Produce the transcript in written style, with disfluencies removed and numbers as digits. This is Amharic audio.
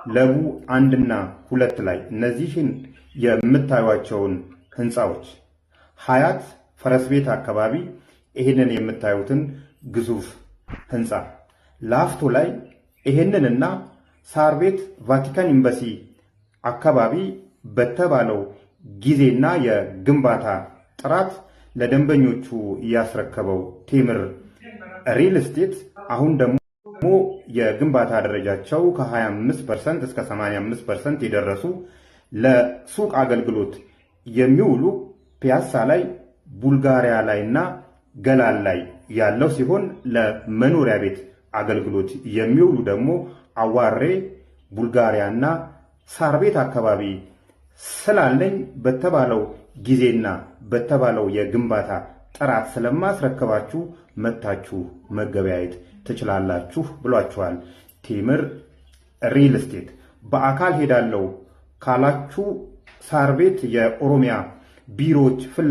ለቡ 1ና 2 ላይ እነዚህን የምታዩቸውን ህንፃዎች፣ ሀያት ፈረስ ቤት አካባቢ ይህንን የምታዩትን ግዙፍ ህንፃ፣ ላፍቶ ላይ ይህንንና ሳር ቤት ቫቲካን ኤምባሲ አካባቢ በተባለው ጊዜና የግንባታ ጥራት ለደንበኞቹ ያስረከበው ቴምር ሪል ስቴት አሁን ደግሞ የግንባታ ደረጃቸው ከ25% እስከ 85% የደረሱ ለሱቅ አገልግሎት የሚውሉ ፒያሳ ላይ፣ ቡልጋሪያ ላይ እና ገላን ላይ ያለው ሲሆን ለመኖሪያ ቤት አገልግሎት የሚውሉ ደግሞ አዋሬ፣ ቡልጋሪያ እና ሳር ቤት አካባቢ ስላለኝ በተባለው ጊዜና በተባለው የግንባታ ጥራት ስለማስረከባችሁ መጥታችሁ መገበያየት ትችላላችሁ ብሏችኋል። ቴምር ሪል ስቴት በአካል ሄዳለው ካላችሁ ሳር ቤት የኦሮሚያ ቢሮዎች ፊት